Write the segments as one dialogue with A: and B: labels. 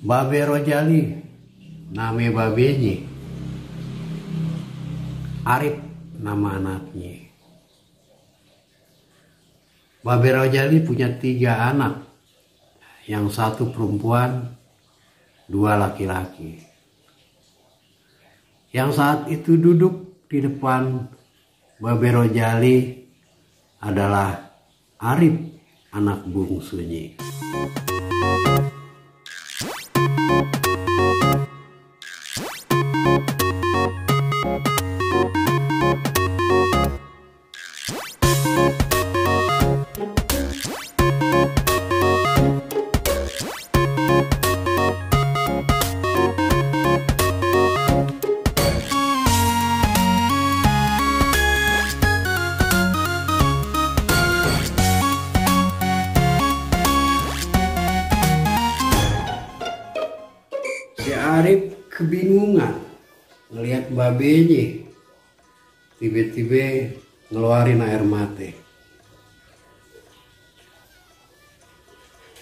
A: Babe Rojali, nama babenya. Arif nama anaknya. Babe Rojali punya 3 anak, yang 1 perempuan, 2 laki-laki. Yang saat itu duduk di depan Babe Rojali adalah Arif, anak bungsunya. Si Arif kebingungan ngelihat babenya, tiba-tiba ngeluarin air mata.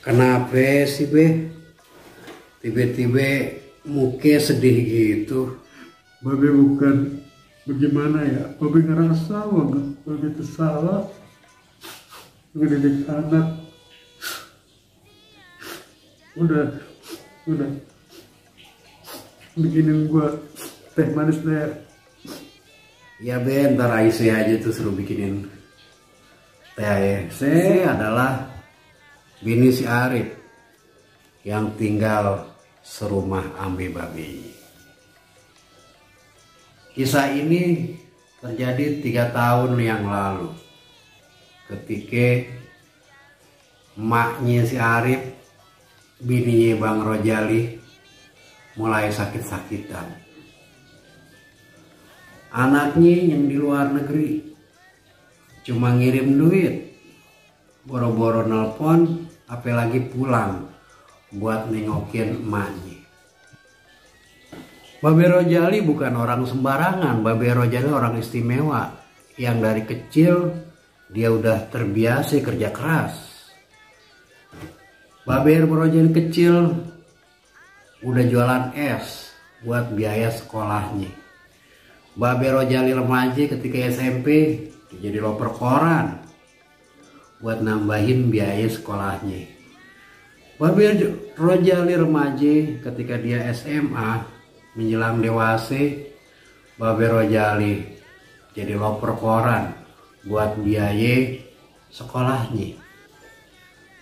A: Kenapa sih be? Tiba-tiba muka sedih gitu.
B: Babe bukan bagaimana ya, Babe ngerasa banget Babe itu salah ngedidik anak. Udah bikinin gua teh manis deh.
A: Ya be, ntar Aisyah aja tuh suruh bikinin teh. Saya adalah bini si Arif yang tinggal serumah ambe babe. Kisah ini terjadi 3 tahun yang lalu, ketika emaknya si Arif, bininya Bang Rojali, mulai sakit-sakitan. Anaknya yang di luar negeri cuma ngirim duit, boro-boro nelpon, apalagi pulang buat nengokin emaknya. Babe Rojali bukan orang sembarangan. Babe Rojali orang istimewa yang dari kecil dia udah terbiasa kerja keras. Babe Rojali kecil udah jualan es buat biaya sekolahnya. Babe Rojali remaja ketika SMP jadi loper koran buat nambahin biaya sekolahnya. Babe Rojali remaja ketika dia SMA menjelang dewasa, Babe Rojali jadi loper koran buat biaya sekolahnya.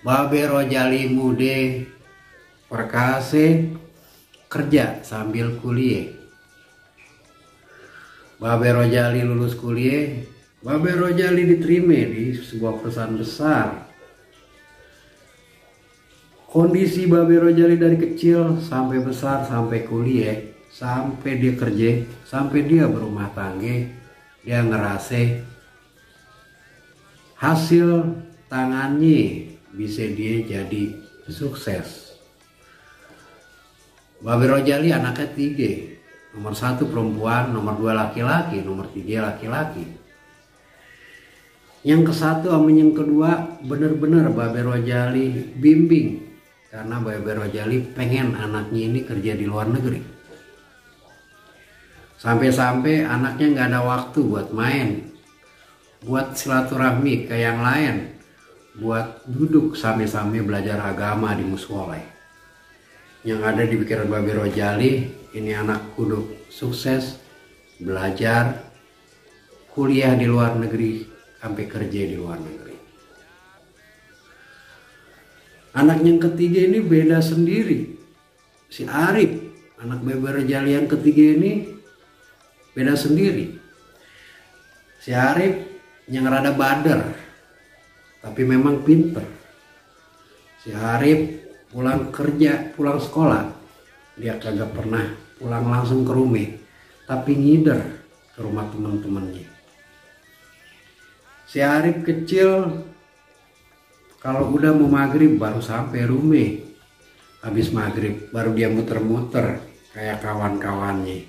A: Babe Rojali muda perkasa kerja sambil kuliah. Babe Rojali lulus kuliah, Babe Rojali diterima di sebuah perusahaan besar. Kondisi Babe Rojali dari kecil sampai besar, sampai kuliah, sampai dia kerja, sampai dia berumah tangga, dia ngerasa hasil tangannya bisa dia jadi sukses. Babe Rojali anaknya 3, nomor 1 perempuan, nomor 2 laki-laki, nomor 3 laki-laki. Yang ke-1 sama yang kedua bener-bener Babe Rojali bimbing, karena Babe Rojali pengen anaknya ini kerja di luar negeri. Sampai-sampai anaknya nggak ada waktu buat main, buat silaturahmi ke yang lain, buat duduk sambil-sambil belajar agama di mushola. Yang ada di pikiran Babe Rojali, ini anak kudu sukses, belajar, kuliah di luar negeri, sampai kerja di luar negeri. Anak yang ketiga ini beda sendiri. Si Arif, anak Babe Rojali yang ketiga ini beda sendiri. Si Arif yang rada bader, tapi memang pinter. Si Arif pulang kerja, pulang sekolah, dia kagak pernah pulang langsung ke rumah, tapi ngider ke rumah teman-temannya. Si Arif kecil kalau udah mau maghrib baru sampai rumah. Habis maghrib baru dia muter-muter kayak kawan-kawannya.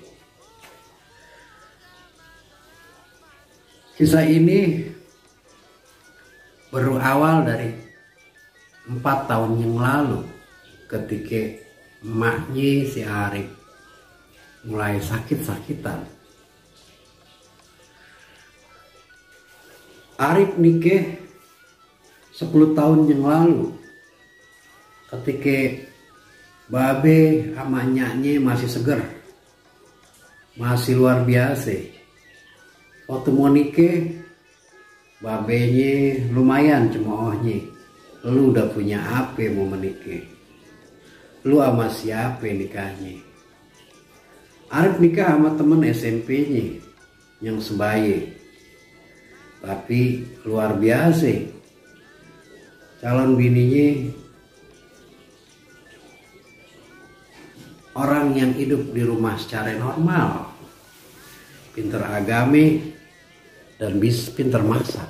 A: Kisah ini berawal dari 4 tahun yang lalu ketika emaknya si Arif mulai sakit-sakitan. Arif nikah 10 tahun yang lalu ketika babe sama nyaknya masih seger, masih luar biasa. Waktu mau nikah babenya lumayan cemoohnya, lu udah punya apa mau menikah, lu sama siapa nikahnya? Arif nikah sama temen SMP-nya yang sebaya. Tapi luar biasa, calon bininya orang yang hidup di rumah secara normal, pinter agami dan pinter masak.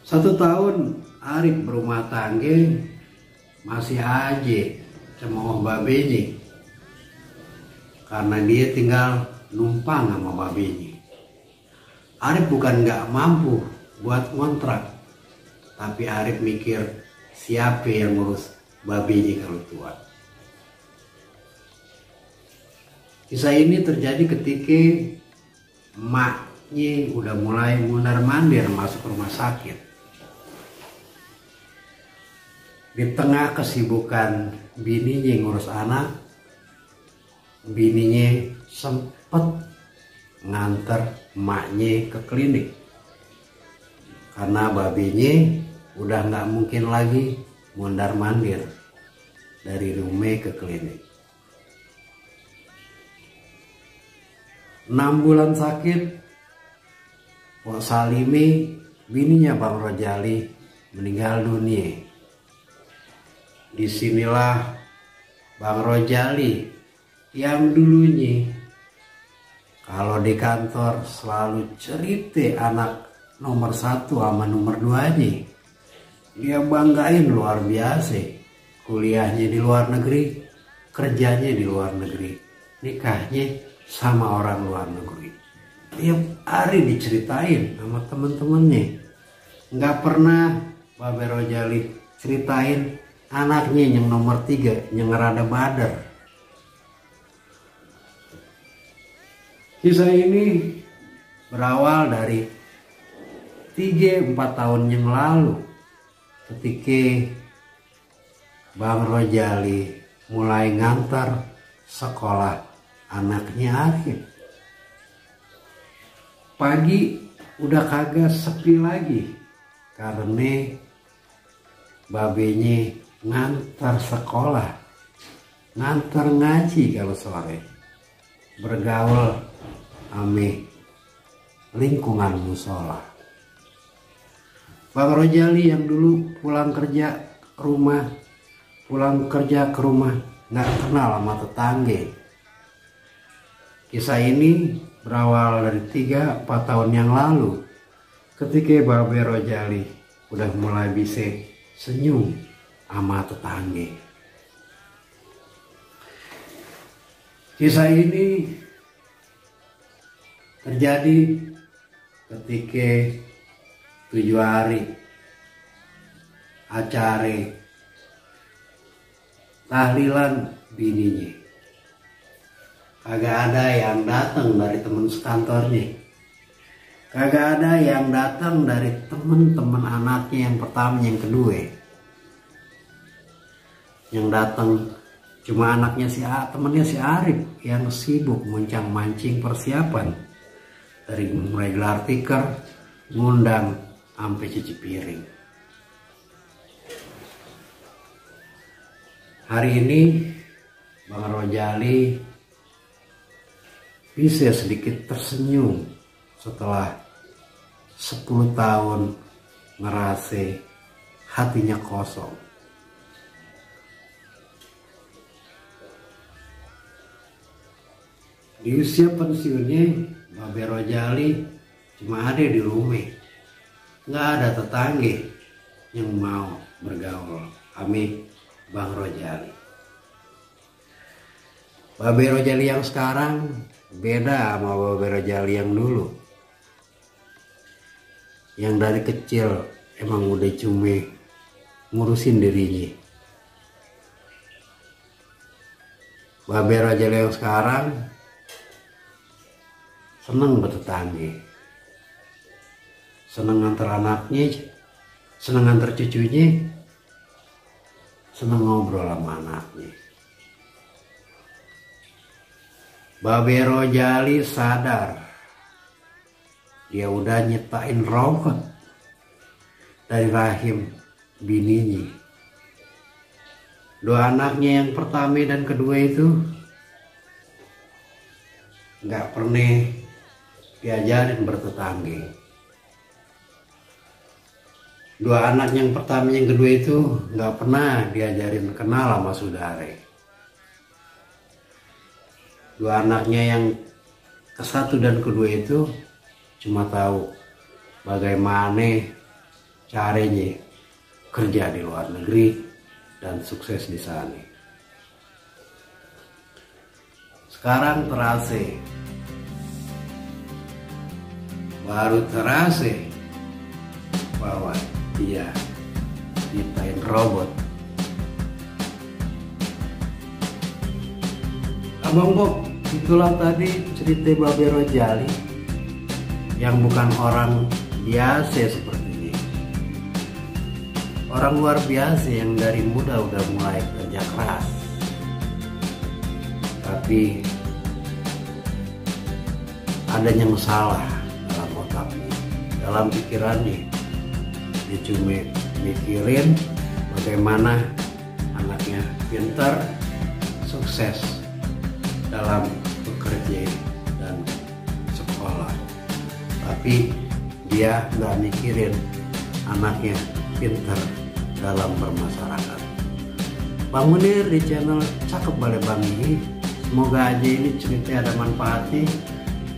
A: 1 tahun Arif berumah tangga masih aja cemooh babenya, karena dia tinggal numpang sama babenya. Arif bukan nggak mampu buat ngontrak, tapi Arif mikir siapa yang ngurus babenya kalau tua. Kisah ini terjadi ketika emaknya udah mulai mundar-mandir masuk rumah sakit. Di tengah kesibukan bininya ngurus anak, bininya sempet nganter emaknya ke klinik karena babenya udah nggak mungkin lagi mondar-mandir dari rumah ke klinik. 6 bulan sakit, Pok Salimi bininya Bang Rojali meninggal dunia. Disinilah Bang Rojali yang dulunya kalau di kantor selalu cerita anak nomor 1 sama nomor 2-nya. Dia banggain luar biasa. Kuliahnya di luar negeri, kerjanya di luar negeri, nikahnya sama orang luar negeri. Tiap hari diceritain sama temen-temennya. Nggak pernah Babe Rojali ceritain anaknya yang nomor 3 yang rada bader. Kisah ini berawal dari 3-4 tahun yang lalu ketika Bang Rojali mulai ngantar sekolah anaknya Arif. Pagi udah kagak sepi lagi karena babenya ngantar sekolah, ngantar ngaji kalau sore, bergaul ame lingkungan musola. Bang Rojali yang dulu pulang kerja ke rumah nggak kenal sama tetangga. Kisah ini berawal dari 3-4 tahun yang lalu ketika Babe Rojali udah mulai bisa senyum sama tetangga. Kisah ini terjadi ketika 7 hari acara tahlilan bininya. Kagak ada yang datang dari teman sekantornya, kagak ada yang datang dari teman-teman anaknya yang pertama, yang kedua. Yang datang cuma anaknya temannya si Arif yang sibuk moncang mancing persiapan, dari mulai gelar tikar, ngundang, sampai cuci piring. Hari ini Bang Rojali bisa sedikit tersenyum setelah 10 tahun ngerasa hatinya kosong. Di usia pensiunnya, Babe Rojali cuma ada di rumah, nggak ada tetangga yang mau bergaul sama Bang Rojali. Babe Rojali yang sekarang beda sama Babe Rojali yang dulu, yang dari kecil emang udah cuma ngurusin dirinya. Babe Rojali yang sekarang seneng bertetangga, seneng antar anaknya, seneng antar cucunya, seneng ngobrol sama anaknya. Babe Rojali sadar dia udah nyiptain robot dari rahim bininya. Dua anaknya yang pertama dan kedua itu nggak pernah diajarin bertetangga. Dua anak yang pertama yang kedua itu nggak pernah diajarin kenal sama saudara. Dua anaknya yang ke satu dan kedua itu cuma tahu bagaimana caranya kerja di luar negeri dan sukses di sana. Sekarang terasa, baru terasa bahwa dia nyiptain robot. Abang Bob, itulah tadi cerita Babe Rojali yang bukan orang biasa seperti ini. Orang luar biasa yang dari muda udah mulai kerja keras. Tapi adanya masalah dalam otaknya, dalam pikirannya. Dia cuma mikirin bagaimana anaknya pintar, sukses dalam bekerja dan sekolah. Tapi dia nggak mikirin anaknya pintar dalam bermasyarakat. Bang Munir di channel Cakep Balai Bangi. Semoga aja ini cerita ada manfaatnya.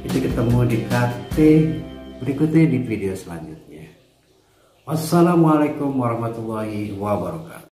A: Kita ketemu di KT berikutnya di video selanjutnya. Wassalamualaikum warahmatullahi wabarakatuh.